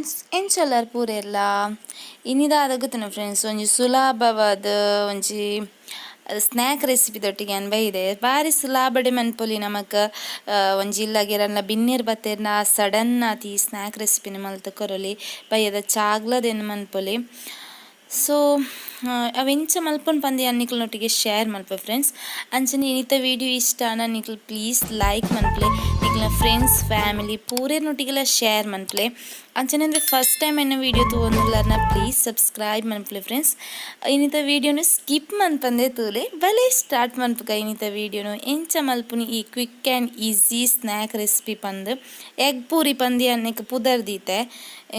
Friends, ಎಂಚೊಲ್ಲರ್ ಪೂರೆರ್ಲ? ಇನಿದಾದ ಗೊತ್ತುಂಡ friends, ಒಂಜಿ ಸುಲಭವಾದ ಒಂಜಿ ಸ್ನ್ಯಾಕ್ ರೆಸಿಪಿ ದೊಟ್ಟಿಗೆ ಅನ್ ಬೈದೆ. ಬಾರಿ ಸುಲಭಡೆ ಮನ್ಪೊಲಿ. ನಮಕ್ ಒಂಜಿ ಇಲ್ಲಗೆರನ್ನ ಬಿನ್ನೆರ್ ಬತ್ತೆರ್ನ ಸಡನ್ ಆತ್ ಈ ಸ್ನ್ಯಾಕ್ ರೆಸಿಪಿನ ಮಲ್ತ್ ಕೊರೊಲಿ. ಬಯ್ಯದ ಚಾಗ್ಲದೆನ್ ಮನ್ಪೊಲಿ. ಸೊ ಅವೆಂಚ ಮಲ್ಪೊನ್ ಪಂದ್ ಯಾನ್ ನಿಕಲ್ನೊಟ್ಟಿಗೆ ಶೇರ್ ಮಲ್ಪೆ ಫ್ರೆಂಡ್ಸ್. ಅಂಚನೆ ಇನಿತ ವಿಡಿಯೋ ಇಷ್ಟ ಆಂಡ ನಿಕಲ್ ಪ್ಲೀಸ್ ಲೈಕ್ ಮನ್ಪುಲೆ, ನಿಕಲ್ನ ಫ್ರೆಂಡ್ಸ್, ಫ್ಯಾಮಿಲಿ ಪೂರೆರ್ನೊಟ್ಟಿಗೆಲ ಶೇರ್ ಮನ್ಪುಲೆ. ಅಂಚನೆ ಅಂದ್ರೆ ಫಸ್ಟ್ ಟೈಮ್ ಎನ್ನ ವಿಡಿಯೋ ತೂವೊಂದುಲ್ಲರ್ನ ಪ್ಲೀಸ್ ಸಬ್ಸ್ಕ್ರೈಬ್ ಮನ್ಪುಲೆ ಫ್ರೆಂಡ್ಸ್. ಇನಿತ ವಿಡಿಯೋನು ಸ್ಕಿಪ್ ಮನ್ಪಂದೆ ತೂಲೆ. ಬಲೆ ಸ್ಟಾರ್ಟ್ ಮನ್ಪುಗ ಇನಿತ ವಿಡಿಯೋನು. ಎಂಚ ಮಲ್ಪುನಿ ಈ quick and easy snack recipe ಪಂದ್, ಎಗ್ ಪೂರಿ ಪಂದ್ ಯಾನ್ ಪುದರ್ ದೀತೆ.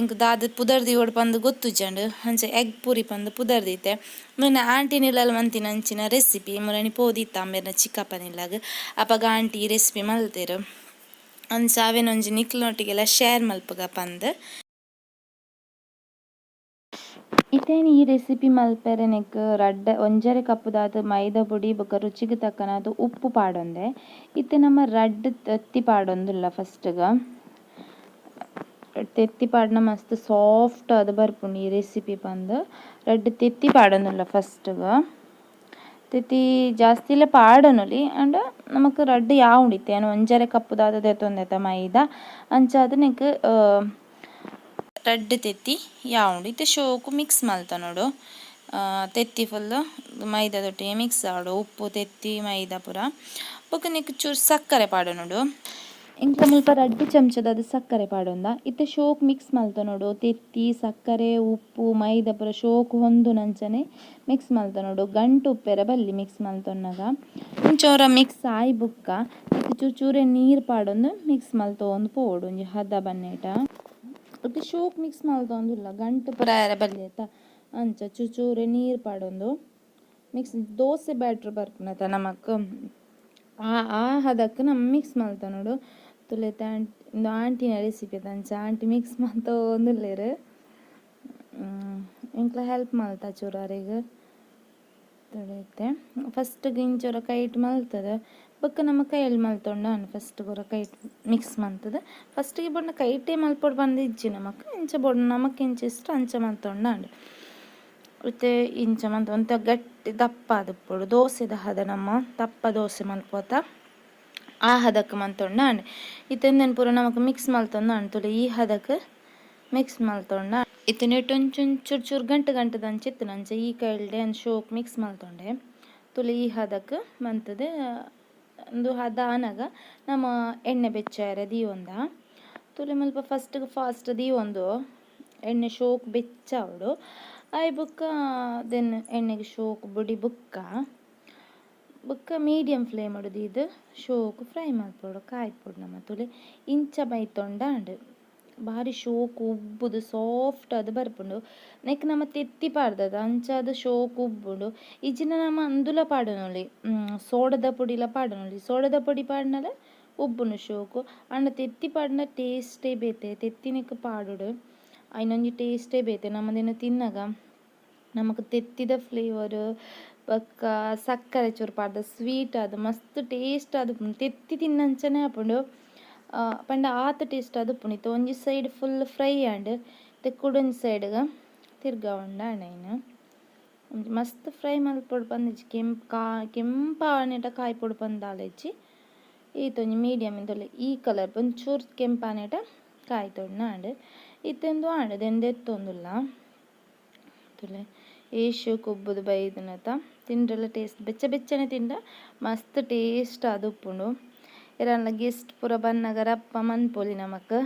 ಎಂಕ್ ದಾದ ಪುದರ್ ದೀವೊಡು ಪಂದ್ ಗೊತ್ತುಜ್ಜಂಡ್. ಅಂಚ ಎಗ್ ಪೂರಿ ಪಂದ್ ಪುದರ್ ದೀತೆ. ಮುನ್ನ ಆಂಟಿನಿಲ್ಲಲ್ ಮಂತಿನ ಅಂಚಿನ ರೆಸಿಪಿ. ಮುರಣಿ ಪೋದಿತ್ತ ಅಮ್ಮೆರ್ನ ಚಿಕ್ಕಪ್ಪನಿಲ್ಲಾಗ, ಅಪಗ ಆಂಟಿ ಈ ರೆಸಿಪಿ ಮಲ್ತೆರ್. ಅಂಚ ಅವೆನೊಂಜಿ ನಿಕ್ಲ್ನೊಟ್ಟಿಗೆಲ ಶೇರ್ ಮಲ್ಪುಗ ಪಂದ್. ಇತ್ತೇನ್ ಈ ರೆಸಿಪಿ ಮಲ್ಪೆರೆ ನೆಕ್ ರಡ್ಡ್ ಒಂಜರೆ ಕಪ್ಪುದಾತ್ ಮೈದಾ ಪೊಡಿ ಬೊಕ ರುಚಿಗ್ ತಕ್ಕನಾತ್ ಉಪ್ಪು ಪಾಡೊಂದೆ. ಇತ್ತೆ ನಮ ರಡ್ಡ್ ತತ್ತಿ ಪಾಡೊಂದುಲ್ಲ. ಫಸ್ಟ್‌ಗ ತೆತ್ತಿ ಪಾಡ್ನ ಮಸ್ತ್ ಸಾಫ್ಟ್ ಆದ್ ಬರ್ಪುಂಡು ಈ ರೆಸಿಪಿ ಪಂದ್. ರಡ್ಡ್ ತೆತ್ತಿ ಪಾಡೊಂದುಲ್ಲ ಫಸ್ಟ್‌ಗ. ತೆತ್ತಿ ಜಾಸ್ತಿಲ ಪಾಡೊನೊಲಿ, ಆಂಡ ನಮಕ್ ರಡ್ಡ್ ಯಾವುಂಡು. ಇತ್ತೆ ಯಾನ್ ಒಂಜರೆ ಕಪ್ಪುದಾತ್ ದೆತೊಂದೆತ ಮೈದಾ, ಅಂಚಾದ್ ನೆಕ್ ರಡ್ಡ್ ತೆತ್ತಿ ಯಾವುಂಡು. ಇತ್ತೆ ಶೋಕು ಮಿಕ್ಸ್ ಮಲ್ತೊನೊಡು. ತೆತ್ತಿ ಫುಲ್ಲ್ ಮೈದಾದೊಟ್ಟಿಗೆ ಮಿಕ್ಸ್ ಆವೊಡು, ಉಪ್ಪು, ತೆತ್ತಿ, ಮೈದಾ ಪೂರ. ಬೊಕ ನೆಕ್ ಚೂರು ಸಕ್ಕರೆ ಪಾಡೊನೊಡು. ಎಂಕ್ಲ ಮುಲ್ಪ ರಡ್ಡ್ ಚಮಚದಾತ್ ಸಕ್ಕರೆ ಪಾಡೊಂದ. ಇತ್ತೆ ಶೋಕ್ ಮಿಕ್ಸ್ ಮಲ್ತೊನೊಡು. ತೆತ್ತಿ, ಸಕ್ಕರೆ, ಉಪ್ಪು, ಮೈದಾ ಪೂರ ಶೋಕು ಹೊಂದುನಂಚನೆ ಮಿಕ್ಸ್ ಮಲ್ತೊನೊಡು. ಗಂಟು ಉಪ್ಪೆರೆ ಬಲ್ಲಿ ಮಿಕ್ಸ್ ಮಲ್ತೊನ್ನಗ. ಇಂಚ ಮಿಕ್ಸ್ ಆಯಿ ಬೊಕ್ಕ ಇತ್ತೆ ಚೂರು ಚೂರೆ ನೀರು ಪಾಡೊಂದು ಮಿಕ್ಸ್ ಮಲ್ತೊಂದು ಪೋವೊಡು ಒಂಜಿ ಹದ ಬನ್ನೇಟ. ಇತ್ತೆ ಶೋಕ್ ಮಿಕ್ಸ್ ಮಲ್ತೊಂದುಲ್ಲ. ಗಂಟು ಪೂರ ಆಯೆರೆ ಬಲ್ಲಿ ಅತ್ತ, ಅಂಚ ಚೂರು ಚೂರೆ ನೀರು ಪಾಡೊಂದು ಮಿಕ್ಸ್. ದೋಸೆ ಬ್ಯಾಟ್ರ್ ಬರ್ಪುನತ ನಮಕ್, ಆ ಆ ಹದಕ್ಕೆ ನಮ ಮಿಕ್ಸ್ ಮಲ್ತೊನೊಡು. ತುಲೆತ ಇಂದು ಆಂಟಿನ ರೆಸಿಪಿ, ಅಂಚ ಆಂಟಿ ಮಿಕ್ಸ್ ಮಲ್ತೊಂದುಲ್ಲೆರ್. ಎಂಕ್ಲ ಹೆಲ್ಪ್ ಮಲ್ತ ಚೂರು ಅರೆಗ್. ತೂಲೆ, ಫಸ್ಟ್ ಇಂಚೊರ ಕೈಟ್ ಮಲ್ತದ ಬೊಕ್ಕ ನಮ್ಮ ಕೈಯಲ್ಲಿ ಮಲ್ತೊಂಡ. ಫಸ್ಟ್ ಒರ ಕೈಟ್ ಮಿಕ್ಸ್ ಮಲ್ತದ. ಫಸ್ಟಿಗೆ ಬೊಂಡ ಕೈಟೇ ಮಲ್ಪೊಡು ಪಂದ್ ಇಜ್ಜಿ ನಮಕ್. ಇಂಚ ಬೋಡು ನಮಕ್ ಎಂಚ ಇಷ್ಟ ಅಂಚ ಮಲ್ತೊಂಡ ಆಂಡ್. ಇತ್ತೆ ಇಂಚ ಮಂತ ಒಂತೆ ಗಟ್ಟಿ ದಪ್ಪ ಆದಿಪ್ಪೊಡು. ದೋಸೆದ ಹದ, ನಮ್ಮ ದಪ್ಪ ದೋಸೆ ಮಲ್ಪೊತ, ಆ ಹದಕ್ಕೆ ಮಲ್ತೊಂಡ ಆಂಡ್. ಇತ್ತೆ ಉಂದೆನ್ ಪೂರ ನಮಕ್ ಮಿಕ್ಸ್ ಮಲ್ತೊಂದು ಆಂಡ್. ತೂಲೆ, ಈ ಹದಕ್ಕೆ ಮಿಕ್ಸ್ ಮಲ್ತೊಂಡ. ಇತ್ತೆ ನೆಟ್ ಒಂಚೂರು ಚೂರು ಗಂಟು ಗಂಟುದಂಚ ಇತ್ತುಂಡು. ಅಂಚ ಈ ಕೈಲ್ಡೆ ಒಂಜಿ ಶೋಕ್ ಮಿಕ್ಸ್ ಮಲ್ತೊಂಡೆ. ತುಲೆ, ಈ ಹದಕ್ಕೆ ಮಂತುದು. ಉಂದು ಹದ ಆನಗ ನಮ ಎಣ್ಣೆ ಬೆಚ್ಚಾಯರೆ ದೀವೊಂದ. ತುಲೆ, ಮುಲ್ಪ ಫಸ್ಟ್‌ಗೆ ಫಾಸ್ಟ್ ದೀವೊಂದು ಎಣ್ಣೆ ಶೋಕ್ ಬೆಚ್ಚಾವೊಡು. ಆಯಿ ಬೊಕ್ಕ ದೆನ್ ಎಣ್ಣೆಗ್ ಶೋಕ್ ಬೊಡಿ ಬೊಕ್ಕ ಬೊಕ್ಕ ಮೀಡಿಯಂ ಫ್ಲೇಮ್ ದೀದ್ ಶೋಕ್ ಫ್ರೈ ಮಲ್ಪೊಡು, ಕಾಯ್ಪೊಡು ನಮ. ತೂಲೆ, ಇಂಚ ಬೈತೊಂಡ ಆಂಡ್. ಬಾರಿ ಶೋಕು ಉಬ್ಬುದು ಸಾಫ್ಟ್ ಆದ್ ಬರ್ಪುಂಡು. ನೆಕ್ ನಮ ತೆತ್ತಿ ಪಾಡ್ದದ, ಅಂಚಾದ್ ಶೋಕು ಉಬ್ಬುಂಡು. ಇಜ್ಜಿಂಡ ನಮ ಉಂದುಲ ಪಾಡೊನೊಲಿ, ಸೋಡದ ಪೊಡಿಲ ಪಾಡೊನೊಲಿ. ಸೋಡದ ಪೊಡಿ ಪಾಡ್ಂಡಲ ಉಬ್ಬುಂಡು ಶೋಕು. ಆಂಡ ತೆತ್ತಿ ಪಾಡ್ಂಡ ಟೇಸ್ಟೇ ಬೇತೆ. ತೆತ್ತಿನೆಕ್ ಪಾಡೊಡು, ಐನೊಂಜಿ ಟೇಸ್ಟೇ ಬೇತೆ. ನಮ ತಿನ್ನಗ ನಮಕ್ ತೆತ್ತಿದ ಫ್ಲೇವರ್ ಬೊಕ್ಕ ಸಕ್ಕರೆ ಚೂರು ಪಾಡ್ದ್ ಸ್ವೀಟ್ ಆದ್ ಮಸ್ತ್ ಟೇಸ್ಟ್ ಆದ್ ತೆತ್ತಿ ತಿನ್ನಂಚನೆ ಆಪುಂಡು. ಪಂಡ ಆತ್ ಟೇಸ್ಟ್ ಆದ್ ಉಪ್ಪುಂಡು. ಇತ್ತೆ ಒಂಜಿ side full fry and. ಇತ್ತೆ ಕುಡೊಂಜಿ ಸೈಡ್‌ಗ್ ತಿರ್ಗಾವೊಂಡ ಆಂಡ್. ಐನ್ ಒಂಜಿ ಮಸ್ತ್ ಫ್ರೈ ಮಲ್ಪೊಡು ಪಂದಿಜ್ಜಿ. ಕೆಂಪು ಕಾ ಕೆಂಪಾವನೇಟ ಕಾಯ್ಪೊಡು ಪಂದ್ ದಾಲ ಇಜ್ಜಿ. ಈತೊಂಜಿ ಮೀಡಿಯಮ್ ಇಂತೊಲಿ, ಈ ಕಲರ್ ಒಂಚೂರು ಕೆಂಪಾನೇಟ ಕಾಯ್ತೊಂಡ ಆಂಡ್. ಇತ್ತೆ ಉಂದು ಆಂಡ್, ದೆನ್ ದೆತ್ತೊಂದುಲ್ಲ. ತೂಲೆ, ಏತ್ ಉಬ್ಬುದು ಬೈದುನತ. ತಿಂಡ್ರೆಲ ಟೇಸ್ಟ್, ಬೆಚ್ಚ ಬೆಚ್ಚನೆ ತಿಂಡ ಮಸ್ತ್ ಟೇಸ್ಟ್ ಆದ್ ಉಪ್ಪುಂಡು. ಏರಾಂಡಲ ಗೆಸ್ಟ್ ಪೂರ ಬನ್ನಗ ರಪ್ಪ ಮನ್ಪೊಲಿ ನಮಕ್.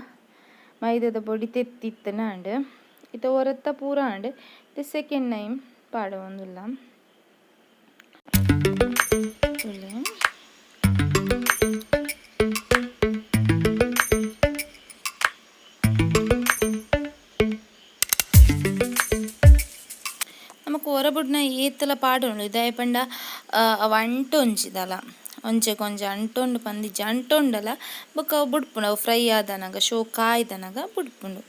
ಮೈದಾದ ಪೊಡಿ, ತೆತ್ತಿ ಇತ್ತುಂಡ ಆಂಡ್. ಇತ್ತೆ ಒರತ್ತ ಪೂರ ಆಂಡ್. ಇತ್ತೆ ಸೆಕೆಂಡ್ ಟೈಮ್ ಪಾಡೊಂದುಲ್ಲ. ತೂಲೆ. ನಮಕ್ ಒರ ಬುಡ್ನ ಏತಲ ಪಾಡೊನೊಲಿ. ದಾಯೆ ಪಂಡ ಅವು ಅಂಟೊಂಜಿ ದಾಲ ಒಂಜೆಕೊಂಜಿ ಅಂಟೊಂಡು ಪಂದಿಜ್ಜಿ. ಅಂಟೊಂಡಲ ಬೊಕ್ಕ ಅವು ಬುಡ್ಪುಂಡು. ಅವು ಫ್ರೈ ಆದನಗ, ಶೋಕ್ ಕಾಯ್ದನಗ ಬುಡ್ಪುಂಡು.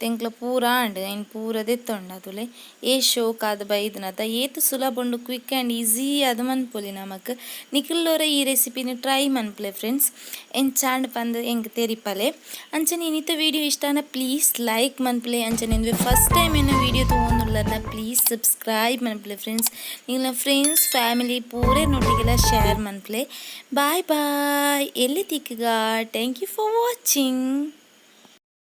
ಎಂಕ್ಲ ಪೂರ ಆಂಡ್, ಐನ್ ಪೂರ ದೆತ್ತೊಂಡ. ತೂಲೆ, ಏತ್ ಶೋಕಾದ್ ಬೈದಿನತ. ಏತ್ ಸುಲಭ ಉಂಡು, ಕ್ವಿಕ್ ಆ್ಯಂಡ್ ಈಸಿ ಆದ್ ಮನ್ಪೊಲಿ ನಮಕ್. ನಿಕುಲ್ಲೋರ ಈ ರೆಸಿಪಿನ ಟ್ರೈ ಮನ್ಪುಲೆ ಫ್ರೆಂಡ್ಸ್, ಎಂಚಾಂಡ್ ಪಂದ್ ಎಂಕ್ ತೆರಿಪಲೆ. ಅಂಚನೆ ಇನಿತ ವಿಡಿಯೋ ಇಷ್ಟ ಆಂಡ ಪ್ಲೀಸ್ ಲೈಕ್ ಮನ್ಪುಲೆ. ಅಂಚನೆ ಫಸ್ಟ್ ಟೈಮ್ ಎನ್ನ ವಿಡಿಯೋ ತೂವೊಂದುಲ್ಲರ್ನ ಪ್ಲೀಸ್ ಸಬ್ಸ್ಕ್ರೈಬ್ ಮನ್ಪುಲೆ ಫ್ರೆಂಡ್ಸ್. ನಿಕ್ಲೆನ ಫ್ರೆಂಡ್ಸ್, ಫ್ಯಾಮಿಲಿ ಪೂರೆರ್ನೊಟ್ಟಿಗೆಲ ಶೇರ್ ಮನ್ಪುಲೆ. ಬಾಯ್ ಬಾಯ್, ಎಲ್ಲೆ ತಿಕ್ಕುಗ. Thank you for watching.